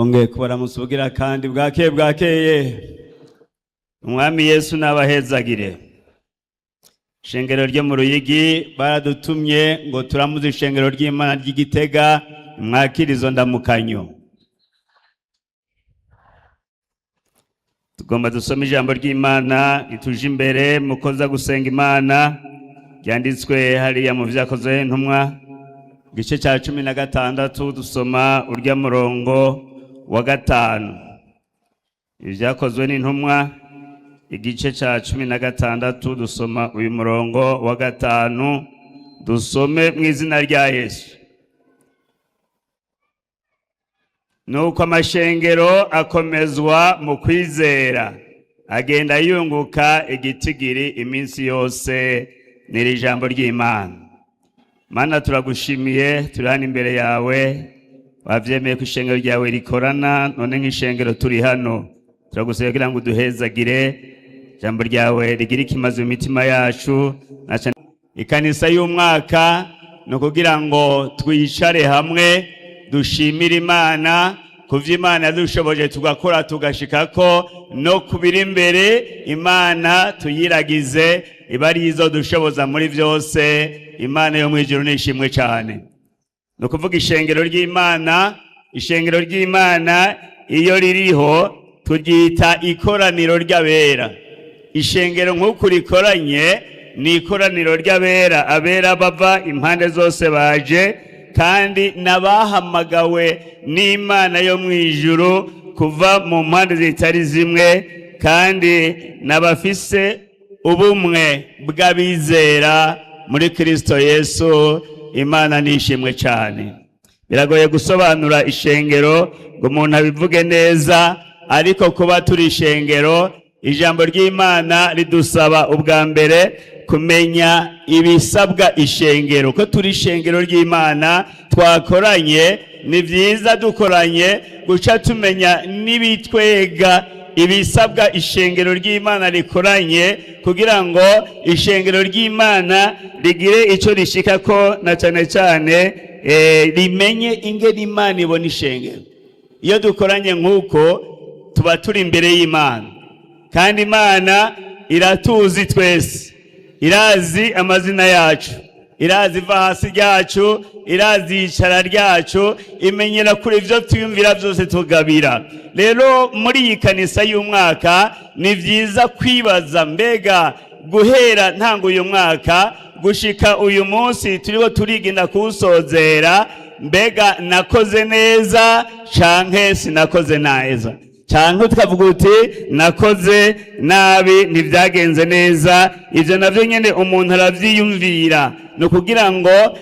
Ongeye kubaramutsa ubugira kandi bwakeye bwakeye. Umwami Yesu n'abahezagire. Ishengero ryo mu Ruyigi baradutumye ngo turamuze ishengero ry'Imana ry'Igitega, mwakire izo ndamukanyo. Tugomba dusome ijambo ry'Imana rituje imbere mukoza gusenga Imana, ryanditswe hariya mu Vyakozwe n'Intumwa, igice cya 16, dusoma urya murongo wa 5. Ibyakozwe n'Intumwa igice cya 16, dusoma uyu murongo wa 5, dusome mu izina rya Yesu. Nuko amashengero akomezwa mu kwizera, agenda yunguka igitigiri iminsi yose. N'iri jambo ry'Imana. Mana, turagushimiye, turi hano imbere yawe, wavyemeye ko ishengero ryawe rikorana, none nk'ishengero turi hano turagusaba kugira ngo uduhezagire, ijambo ryawe rigire ikimaze mu mitima yacu. Ikanisa y'umwaka ni ukugira ngo twicare hamwe dushimire Imana kuvyo Imana yadushoboje tugakora tugashikako, no kubira imbere Imana tuyiragize, iba ari izo dushoboza muri vyose. Imana yo mw'ijuru nishimwe cyane. Ni ukuvuga ishengero ry'Imana, ishengero ry'Imana iyo ririho turyita ikoraniro ry'abera. Ishengero nk'uku rikoranye ni ikoraniro ry'abera, abera bava impande zose baje, kandi n'abahamagawe n'Imana yo mw'ijuru kuva mu mpande zitari zimwe, kandi n'abafise ubumwe bw'abizera muri Kristo Yesu. Imana nishimwe cyane. Biragoye gusobanura ishengero ngo umuntu abivuge neza, ariko kuba turi ishengero, ijambo ry'Imana ridusaba ubwa mbere kumenya ibisabwa ishengero. Ko turi ishengero ry'Imana twakoranye, ni byiza dukoranye guca tumenya n'ibitwega, ibisabwa ishengero ry'Imana rikoranye, kugira ngo ishengero ry'Imana rigire icyo rishikako, na cyane cyane rimenye ingene Imana ibona ishengero. Iyo dukoranye nk'uko tuba turi imbere y'Imana, kandi Imana iratuzi twese, irazi amazina yacu, irazi iva hasi ryacu, irazi iyicara ryacu, imenyera kuri ibyo twiyumvira byose tugabira. Rero muri iyi kanisa y'umwaka ni byiza kwibaza, mbega guhera ntango uyu mwaka gushika uyu munsi turiho turigenda kuwusozera, mbega nakoze neza canke sinakoze neza? Canke tukavuga uti nakoze nabi, ntibyagenze neza. Ivyo navyo nyene umuntu aravyiyumvira. Ni ukugira ngo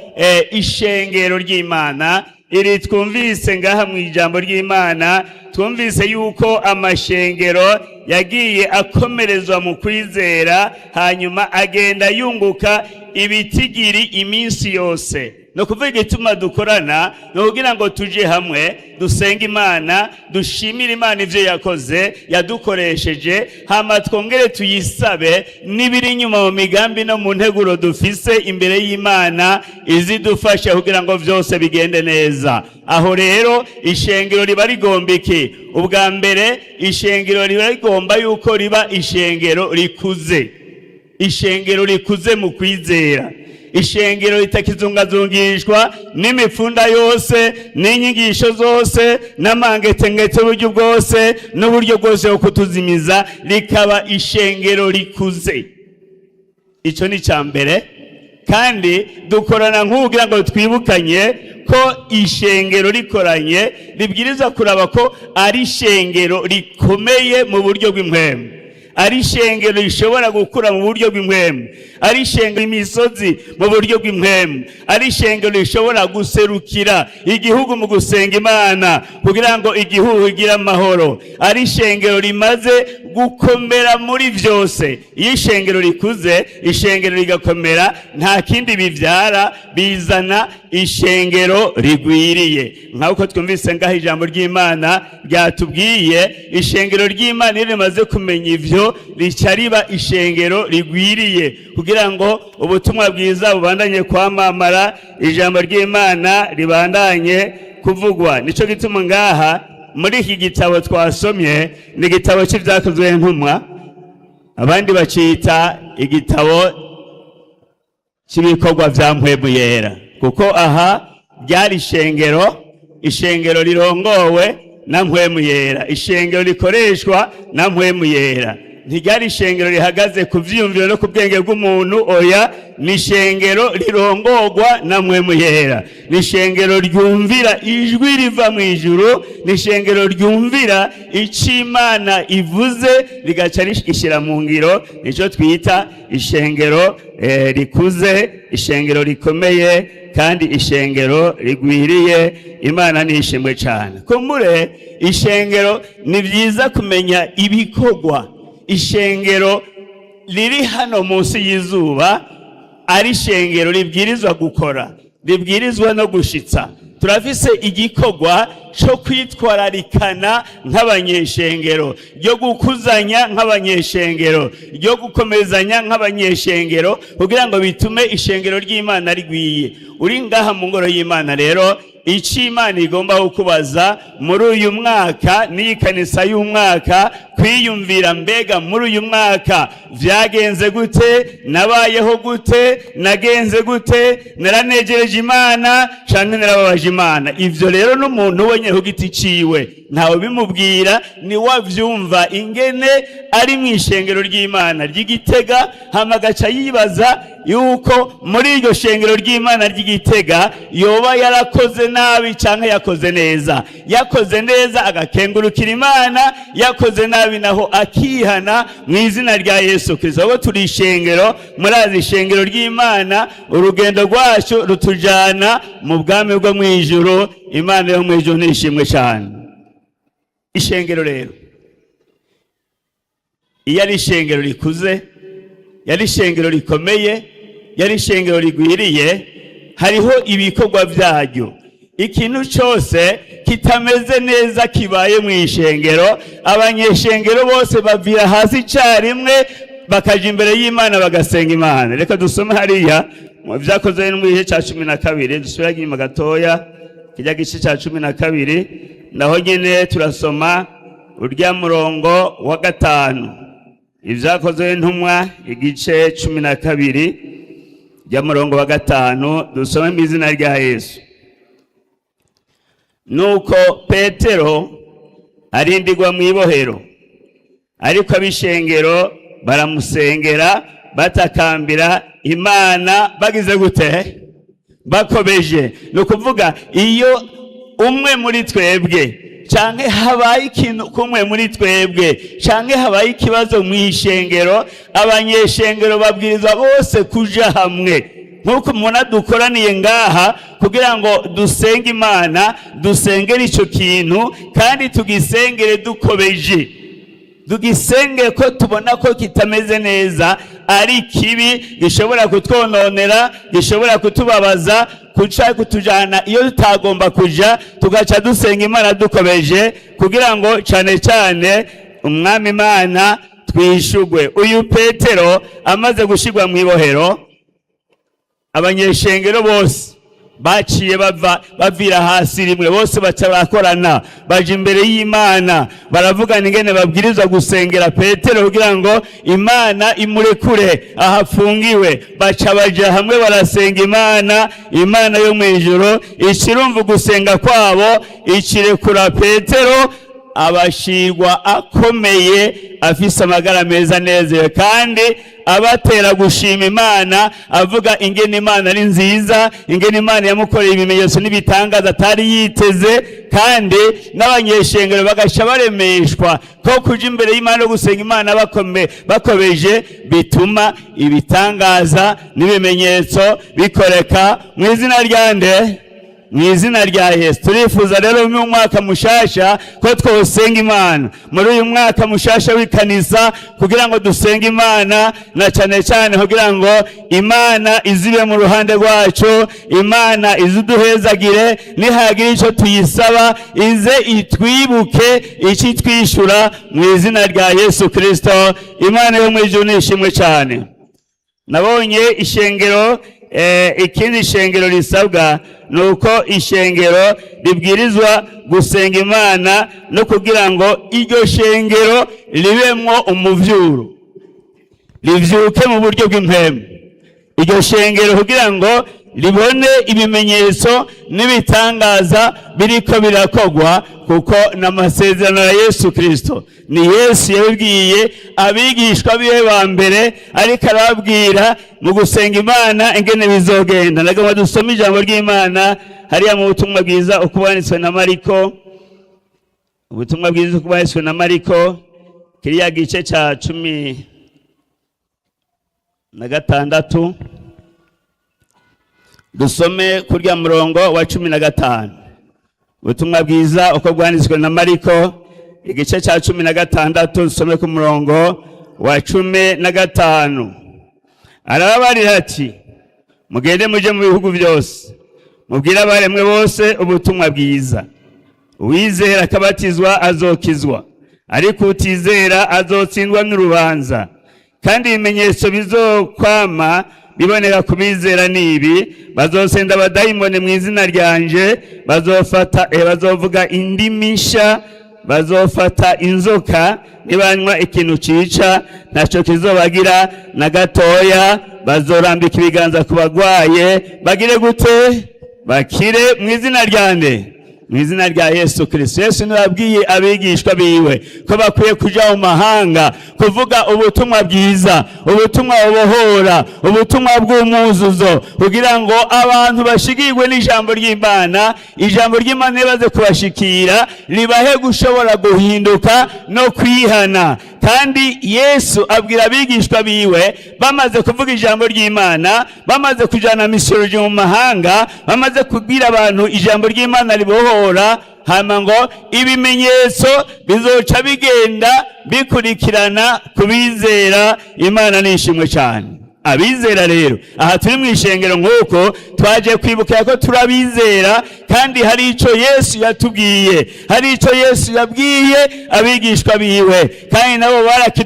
ishengero ry'Imana iri twumvise ngaha mu ijambo ry'Imana, twumvise yuko amashengero yagiye akomerezwa mu kwizera, hanyuma agenda yunguka ibitigiri iminsi yose. Ni ukuvuga igituma dukorana ni ukugira ngo tuje hamwe dusenge Imana, dushimire Imana ivyo yakoze yadukoresheje, hama twongere tuyisabe n'ibiri inyuma mu migambi no mu nteguro dufise imbere y'Imana, izidufashe kugira ngo vyose bigende neza. Aho rero ishengero riba rigomba iki? Ubwa mbere ishengero riba rigomba yuko riba ishengero rikuze, ishengero rikuze mu kwizera, ishengero ritakizungazungishwa n'imipfunda yose n'inyigisho zose n'amangetengete uburyo bwose n'uburyo bwose bwo kutuzimiza, rikaba ishengero rikuze. Icyo ni icya mbere. Kandi dukorana nk'ugira ngo twibukanye ko ishengero rikoranye ribwiriza kuraba ko ari ishengero rikomeye mu buryo bw'impwemu, ari ishengero rishobora gukura mu buryo bw'impwemu, ari ishengero imisozi mu buryo bw'impwemu, ari ishengero rishobora guserukira igihugu mu gusenga Imana kugira ngo igihugu kigire amahoro, ari ishengero rimaze gukomera muri byose. Iyo ishengero rikuze, ishengero rigakomera, nta kindi bibyara, bizana ishengero rigwiriye. Nk'uko twumvise ngaho ijambo ry'Imana ryatubwiye, ishengero ry'Imana iyo rimaze kumenya ivyo, rica riba ishengero rigwiriye, kugira ngo ubutumwa bwiza bubandanye kwamamara, ijambo ry'Imana ribandanye kuvugwa. Nico gituma ngaha Muri iki gitabo twasomye, ni igitabo c'Ivyakozwe n'Intumwa, abandi bacita igitabo cy'ibikorwa vya Mpwemu Yera, kuko aha ryari ishengero, ishengero rirongowe na Mpwemu Yera, ishengero rikoreshwa na Mpwemu Yera. Ntiryari ishengero rihagaze ku vyiyumviro no ku bwenge bw'umuntu, oya, ni ishengero rirongorwa na Mpwemu Yera, ni ishengero ryumvira ijwi riva mu ijuru, ni ishengero ryumvira ico Imana ivuze rigaca rishyira mu ngiro. Nicyo twita ishengero rikuze, ishengero rikomeye kandi ishengero rigwiriye. Imana ni ishimwe cyane. Kumbure ishengero, ni byiza kumenya ibikorwa ishengero riri hano munsi y'izuba ari ishengero ribwirizwa gukora, ribwirizwa no gushitsa. Turafise igikorwa cyo kwitwararikana nk'abanyeshengero, ryo gukuzanya nk'abanyeshengero, ryo gukomezanya nk'abanyeshengero, kugira ngo bitume ishengero ry'Imana rigwiye. Uri ngaha mu ngoro y'Imana rero, icyo Imana igomba kukubaza muri uyu mwaka n'iyi kanisa y'umwaka, kwiyumvira: mbega muri uyu mwaka vyagenze gute? Nabayeho gute? Nagenze gute? Naranejereje Imana canke narababaje Imana? Ivyo rero n'umuntu wenyine ku giti ciwe, ntawe bimubwira, ni wavyumva ingene ari mu ishengero ry'Imana ry'Igitega, hama agaca yibaza yuko muri iryo shengero ry'Imana ry'Igitega yoba yarakoze nabi canke yakoze neza. Yakoze neza agakengurukira Imana, yakoze nabi naho akihana mu izina rya Yesu Kristo. Ahubwo turi ishengero, murazi ishengero ry'Imana, urugendo rwacu rutujana mu bwami bwo mu ijuru. Imana yo mu ijuru nishimwe cyane. Ishengero rero, iyo ari ishengero rikuze, yari ishengero rikomeye, yari ishengero rigwiriye, hariho ibikorwa byaryo. Ikintu cyose kitameze neza kibaye mu ishengero, abanyeshengero bose bavira hasi icyarimwe, bakaja imbere y'Imana, bagasenga Imana. Reka dusome hariya mu Vyakozwe no mu gice cya 12. Dusubira inyuma gatoya, kijya gice cya 12, naho nyine turasoma urya murongo wa 5. Ibyakozwe n'Intumwa igice 12, rya murongo wa 5, dusome mu izina rya Yesu. Nuko Petero arindigwa mu ibohero, ariko ab'ishengero baramusengera batakambira Imana bagize gute? Bakomeje. Ni ukuvuga, iyo umwe muri twebwe canke habaye ikintu kumwe muri twebwe, canke habaye ikibazo mu ishengero, abanyeshengero babwirizwa bose kuja hamwe, nk'uko mubona dukoraniye ngaha kugira ngo dusenge Imana, dusengere ico kintu kandi tugisengere dukobeje, tugisenge ko tubona ko kitameze neza, ari kibi, gishobora kutwononera, gishobora kutubabaza, kuca kutujana iyo tutagomba kuja, tugaca dusenga Imana dukomeje, kugira ngo cane cane Umwami Imana twishugwe. Uyu Petero amaze gushirwa mu ibohero, abanyeshengero bose baciye bava bavira hasi rimwe, bose baca barakorana, baja imbere y'Imana, baravugana ingene babwirizwa gusengera Petero kugira ngo Imana imurekure ahafungiwe. Baca baja hamwe, barasenga Imana. Imana yo mu ijuru ikirumva gusenga kwabo, ikirekura Petero, abashirwa akomeye, afise amagara meza, anezerewe, kandi abatera gushima Imana, avuga ingene Imana ari nziza, ingene Imana yamukoreye ibimenyetso n'ibitangaza atari yiteze. Kandi n'abanyeshengero bagaca baremeshwa ko kuja imbere y'Imana no gusenga Imana bakomeje bituma ibitangaza n'ibimenyetso bikoreka mu izina rya nde? Mu izina rya Yesu. Turifuza rero mu mwaka mushasha ko twosenga Imana muri uyu mwaka mushasha w'ikanisa, kugira ngo dusenge Imana na cyane cyane kugira ngo Imana izibe mu ruhande rwacu, Imana iziduhezagire, nihagira icyo tuyisaba ize itwibuke, icyo itwishyura mu izina rya Yesu Kristo. Imana yo mu ijuru nishimwe cyane. Nabonye ishengero Ikindi shengero risabwa ni uko ishengero ribwirizwa gusenga Imana no kugira ngo iryo shengero ribemwo umuvyuro, rivyuke mu buryo bw'impemu. Iryo shengero kugira ngo ribone ibimenyetso n'ibitangaza biriko birakogwa, kuko n'amasezerano ya Yesu Kristo. Ni Yesu yabibwiye abigishwa biwe ba mbere, ariko arababwira mu gusenga Imana ingene bizogenda. Ndagomba dusome ijambo ry'Imana hariya mu butumwa bwiza uko bwanditswe na Mariko. Ubutumwa bwiza uko bwanditswe na Mariko, kiriya gice ca 16, dusome kurya murongo wa 15. Ubutumwa bwiza uko bwanditswe na Mariko, igice cya 16, dusome ku murongo wa 15. Arababarira ati: "Mugende muje mu bihugu byose, mubwire abaremwe bose ubutumwa bwiza. Uwizera akabatizwa azokizwa, ariko utizera azotsindwa n'urubanza. Kandi ibimenyetso bizokwama biboneka ku bizera ni ibi: bazosenda abadayimoni mu izina ryanje, bazofata bazovuga indimi nsha, bazofata inzoka, nibanywa ikintu cica ntacyo kizobagira na gatoya, bazorambika ibiganza ku bagwaye bagire gute? Bakire. Mu izina ryande? Mu izina rya Yesu Kristo." Yesu niwe yabwiye abigishwa biwe ko bakwiye kuja mu mahanga kuvuga ubutumwa bwiza, ubutumwa bubohora, ubutumwa bw'umwuzuzo, kugira ngo abantu bashigirwe n'ijambo ry'Imana. Ijambo ry'Imana ribaze kubashikira, ribahe gushobora guhinduka no kwihana. Kandi Yesu abwira abigishwa biwe, bamaze kuvuga ijambo ry'Imana, bamaze kujana misiyoloji mu mahanga, bamaze kubwira abantu ijambo ry'Imana ribohora, hama ngo ibimenyetso bizoca bigenda bikurikirana ku bizera. Imana nishimwe cyane. Abizera rero, aha turi mu ishengero, nk'uko twaje kwibukira ko turabizera, kandi hari icyo Yesu yatubwiye, hari icyo Yesu yabwiye abigishwa biwe, kandi nabo baraki.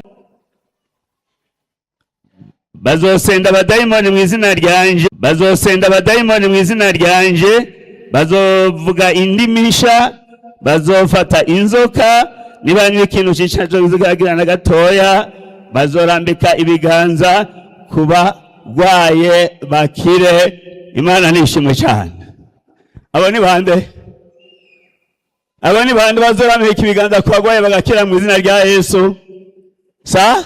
Bazosenda abadayimoni mu izina ryanje, bazosenda abadayimoni mu izina ryanje, bazovuga indimi nsha, bazofata inzoka, nibanywa ikintu cica kizagira na gatoya, bazorambika ibiganza ku bagwaye bakire. Imana nishimwe cyane. Abo ni bande? Abo ni bande bazorambika ibiganza ku bagwaye bagakira mu izina rya Yesu? Sa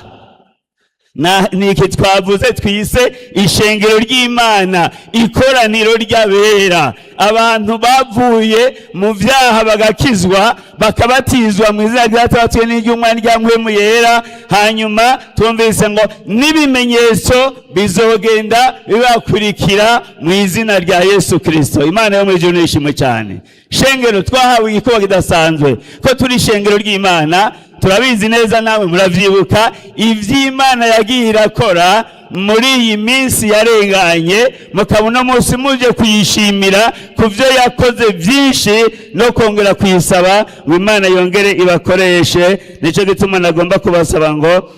na ni iki twavuze twise ishengero ry'Imana, ikoraniro ry'abera, abantu bavuye mu vyaha bagakizwa, bakabatizwa mu izina rya Data n'iry'Umwana rya Mpwemu Yera. Hanyuma twumvise ngo n'ibimenyetso bizogenda bibakurikira mu izina rya Yesu Kristo. Imana yo mu ijuru nishimwe cyane. Shengero, twahawe igikorwa kidasanzwe ko turi ishengero ry'Imana. Turabizi neza, nawe muravyibuka ivy'Imana yagiye irakora muri iyi minsi yarenganye, mukaba uno munsi muje kuyishimira ku byo yakoze byinshi no kongera kuyisaba ngo Imana yongere ibakoreshe. Nicyo gituma nagomba kubasaba ngo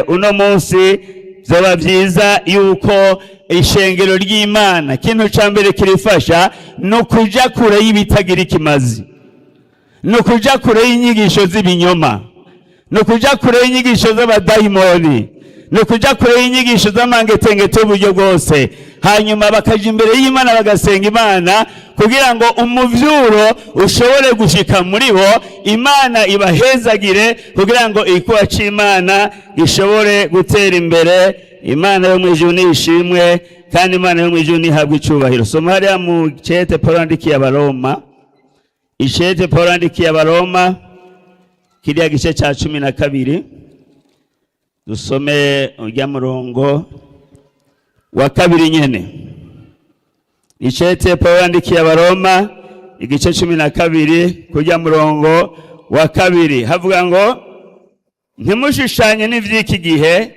uno munsi byaba byiza yuko ishengero ry'Imana, ikintu cya mbere kirifasha ni ukuja kure y'ibitagira ikimazi, ni ukuja kure y'inyigisho z'ibinyoma, ni ukuja kure y'inyigisho z'abadayimoni, ni ukuja kure y'inyigisho z'amangetengete y'uburyo bwose, hanyuma bakaja imbere y'Imana bagasenga Imana kugira ngo umuvyuro ushobore gushika muri bo, Imana ibahezagire kugira ngo ikuba c'Imana gishobore gutera imbere. Imana yo mu ijuru nishimwe, kandi Imana yo mu ijuru nihabwe icubahiro. Soma hariya mu cete Paul yandikiye Abaroma, icete Paul yandikiye Abaroma, kiriya gice ca 12, dusome urya murongo wa 2 nyene. Icete Paul yandikiye Abaroma, igice 12, kurya murongo wa 2, havuga ngo: "Ntimushushanye n'ivy'iki gihe,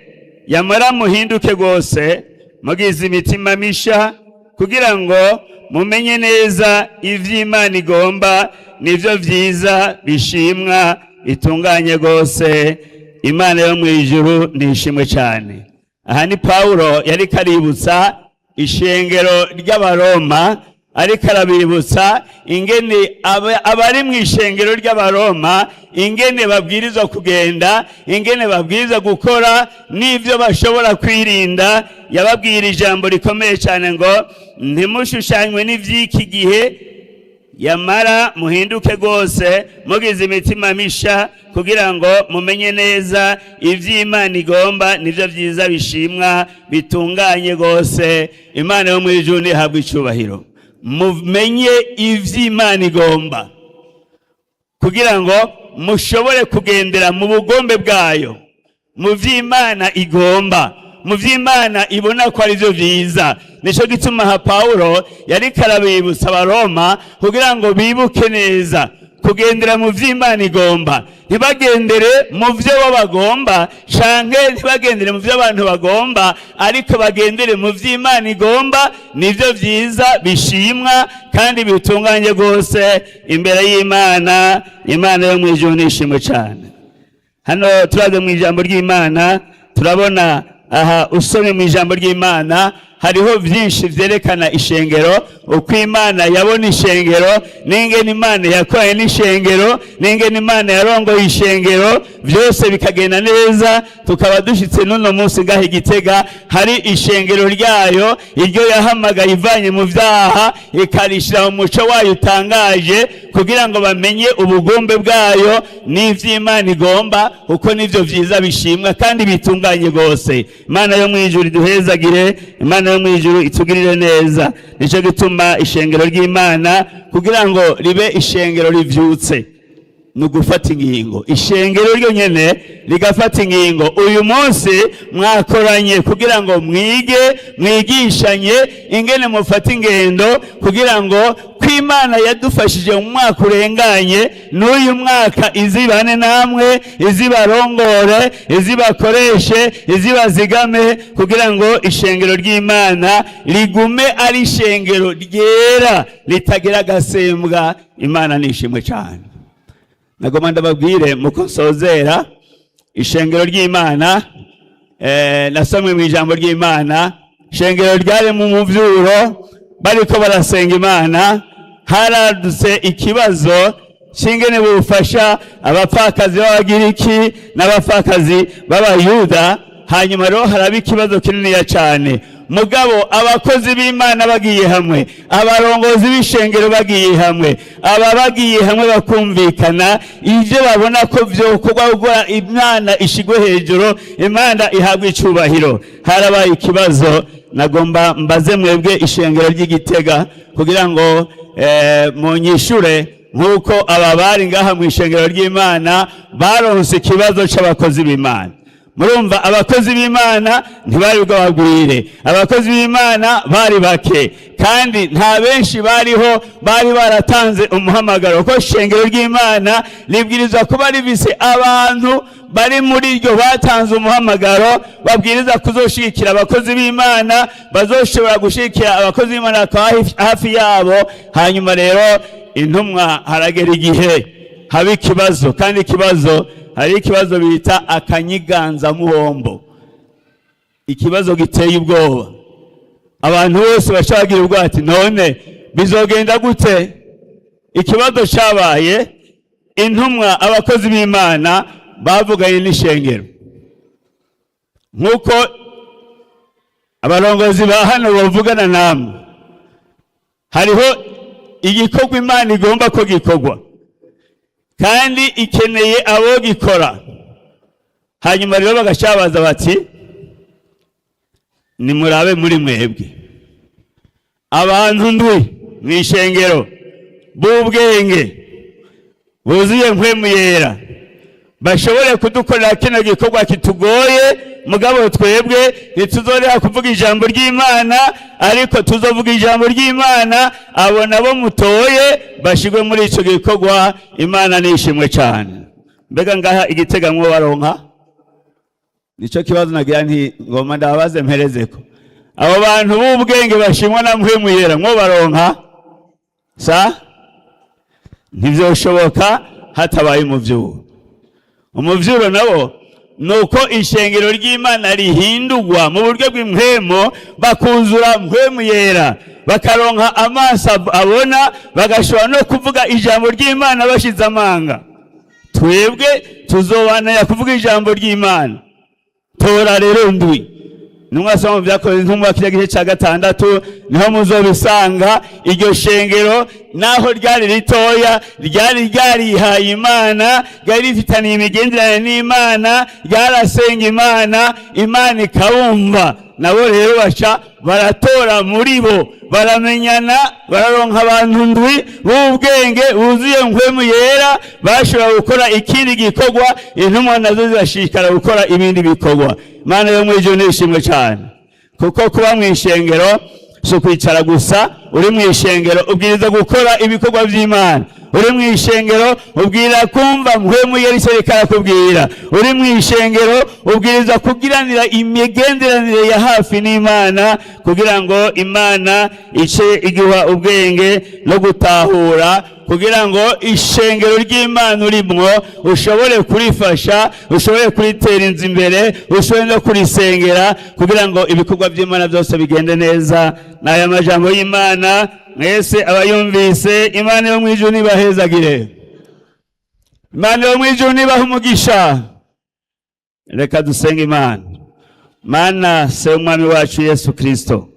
yamara muhinduke rwose mugize imitima misha, kugira ngo mumenye neza ivy'Imana igomba, nivyo vyiza bishimwa bitunganye rwose." Imana yo mu ijuru nishimwe cyane. Aha ni Pawulo yariko aributsa Ishengero ry'Abaroma, ariko arabibutsa ingene abari mu ishengero ry'Abaroma, ingene babwirizwa kugenda, ingene babwirizwa gukora n'ibyo bashobora kwirinda. Yababwira ijambo rikomeye cyane ngo: "Ntimushushanywe n'iby'iki gihe, yamara muhinduke rwose mugize imitima misha, kugira ngo mumenye neza iby'Imana igomba, nibyo byiza bishimwa bitunganye rwose." Imana yo mu ijuru ntihabwe icyubahiro. Mumenye iby'Imana igomba kugira ngo mushobore kugendera mu bugombe bwayo, mu by'Imana igomba, mu by'Imana ibona ko ari byo byiza. Nicyo gituma aha Pawulo yari karabibutsa Abaroma kugira ngo bibuke neza kugendera mu by'Imana igomba, ntibagendere mu byo bo bagomba, canke ntibagendere mu byo abantu bagomba, ariko bagendere mu by'Imana igomba, nibyo byiza bishimwa kandi bitunganye rwose imbere y'Imana. Imana yo mu ijuru nishimwe cyane. Hano turaze mu ijambo ry'Imana, turabona aha, usomye mu ijambo ry'Imana, hariho byinshi byerekana ishengero, uko Imana yabona ishengero, n'ingene Imana yakoranye n'ishengero, n'ingene Imana yarongoye ishengero, byose bikagenda neza, tukaba dushyitse n'uno munsi ngaha Igitega hari ishengero ryayo, iryo yahamagaye ivanye mu byaha, ikarishyira mu muco wayo utangaje, kugira ngo bamenye ubugombe bwayo n'iby'Imana igomba, kuko nibyo byiza bishimwa kandi bitunganye rwose. Imana yo mu ijuru iduhezagire, Imana yo mu ijuru itugirire neza. Nicyo gituma ishengero ry'Imana, kugira ngo ribe ishengero rivyutse, ni ugufata ingingo. Ishengero ryo nyene rigafata ingingo. Uyu munsi mwakoranye kugira ngo mwige, mwigishanye ingene mufata ingendo, kugira ngo ko Imana yadufashije mu mwaka urenganye, n'uyu mwaka izibane namwe, izibarongore, izibakoreshe, izibazigame, kugira ngo ishengero ry'Imana rigume ari ishengero ryera ritagira agasembwa. Imana nishimwe cyane. Nagomba ndababwire muko nsozera ishengero ry'Imana. Nasomwe mu ijambo ry'Imana, ishengero ryari mu muvyuro, bariko barasenga Imana. Haradutse ikibazo cy'ingene bufasha abapfakazi b'Abagiriki n'abapfakazi b'Abayuda. Hanyuma rero haraba ikibazo kininiya cyane. Mugabo abakozi b'Imana bagiye hamwe, abarongozi b'ishengero bagiye hamwe, aba bagiye hamwe bakumvikana ibyo babona ko byokorwa gukora, Imana ishigwe hejuru, Imana ihabwa icubahiro. Harabaye ikibazo. Nagomba mbaze mwebwe ishengero ry'Igitega, kugira ngo munyishure nk'uko aba bari ngaha mu ishengero ry'Imana baronse ikibazo c'abakozi b'Imana. Murumva, abakozi b'Imana ntibari bwabagwire, abakozi b'Imana bari bake, kandi nta benshi bariho bari baratanze umuhamagaro, ko ishengero ry'Imana ribwirizwa kuba rifise abantu bari muri iryo batanze umuhamagaro, babwiriza kuzoshigikira abakozi b'Imana, bazoshobora gushigikira abakozi b'Imana bakaba hafi yabo. Hanyuma rero intumwa, haragera igihe haba ikibazo, kandi ikibazo, hari ikibazo bita akanyiganzamuhombo, ikibazo giteye ubwoba. Abantu bose bashagira ubwoba ati: "None bizogenda gute?" Ikibazo cyabaye, intumwa, abakozi b'Imana bavuganye n'ishengero, nk'uko abarongozi ba hano bavugana namwe. Hariho igikorwa Imana igomba ko gikorwa, kandi ikeneye abo gikora. Hanyuma rero bagashabaza bati: "Nimurabe muri mwebwe abantu ndwi mu ishengero b'ubwenge, buzuye Mpwemu Yera, bashobore kudukorera kino gikorwa kitugoye. Mugabo twebwe ntituzorera kuvuga ijambo ry'Imana, ariko tuzovuga ijambo ry'Imana. Abo nabo mutoye bashigwe muri ico gikorwa." Imana nishimwe cyane. Mbega ngaha Igitega mwo baronka? Nico kibazo nagira nti ngoma ndababaze mperezeko. Abo bantu b'ubwenge bashimwa na Mpwemu Yera mwo baronka? Sa ntivyoshoboka hatabaye umuvyuro. Umuvyuro nabo ni Nuko ishengero ry'Imana rihindurwa mu buryo bw'impwemu, bakuzura Mpwemu Yera, bakaronka amaso abona, bagashobora no kuvuga ijambo ry'Imana bashize amanga. Twebwe tuzobananya kuvuga ijambo ry'Imana. Tora rero ndwi nimwasoma mu Vyakoze Intumwa kirya gice ca 6, niho muzobisanga. Iryo shengero naho ryari ritoya, ryari ryarihaye Imana, ryari rifitaniye imigenderanire n'Imana, ryarasenga Imana, Imana ikabumva. Nabo rero baca baratora muri bo, baramenyana, bararonka abantu ndwi b'ubwenge buzuye Mpwemu Yera, bashobora gukora ikindi gikorwa. Intumwa nazo zirashishikara gukora ibindi bikorwa. Imana yo mu ijuru nishimwe cyane, kuko kuba mu ishengero si ukwicara gusa. Uri mu ishengero ubwiriza gukora ibikorwa by'Imana. Uri mu ishengero ubwira kumva Mpwemu Yera icyo ariko arakubwira. Uri mu ishengero ubwiriza kugiranira imigenderanire ya hafi n'Imana, kugira ngo Imana ice iguha ubwenge no gutahura, kugira ngo ishengero ry'Imana urimwo ushobore kurifasha, ushobore kuritera inzu imbere, ushobore no kurisengera, kugira ngo ibikorwa by'Imana byose bigende neza. N'aya majambo y'Imana, mwese abayumvise, Imana yo mu ijuru nibahezagire, Imana yo mu ijuru nibaha umugisha. Reka dusenge Imana. Mana Se w'Umwami wacu Yesu Kristo,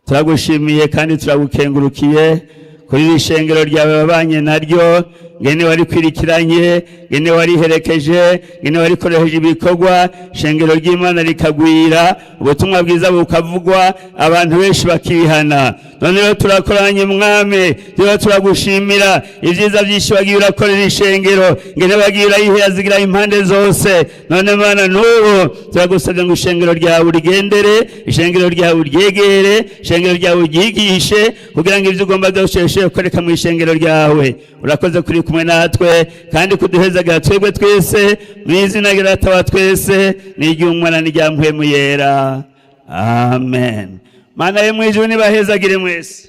turagushimiye kandi turagukengurukiye kuri iri shengero ryawe wabanye naryo, ngene warikwirikiranye, ngene wariherekeje, ngene warikoresheje ibikorwa, shengero ry'Imana rikagwira, ubutumwa bwiza bukavugwa, abantu benshi bakihana. None rero turakoranye, Mwami, rero turagushimira ibyiza byinshi wagiye urakorera ishengero, ngene wagiye urayiherazigira impande zose. None Mana, n'ubu turagusabye ngo ishengero ryawe urigendere, ishengero ryawe uryegere, ishengero ryawe uryigishe, kugira ngo ibyo ugomba byose ushobore gukoreka mu ishengero ryawe. Urakoze kuri kumwe natwe kandi kuduhezagira twebwe twese, mu izina rya Data wa twese n'iry'Umwana n'irya Mpwemu Yera, amen. Mana yo mu ijuru nibahezagire mwese.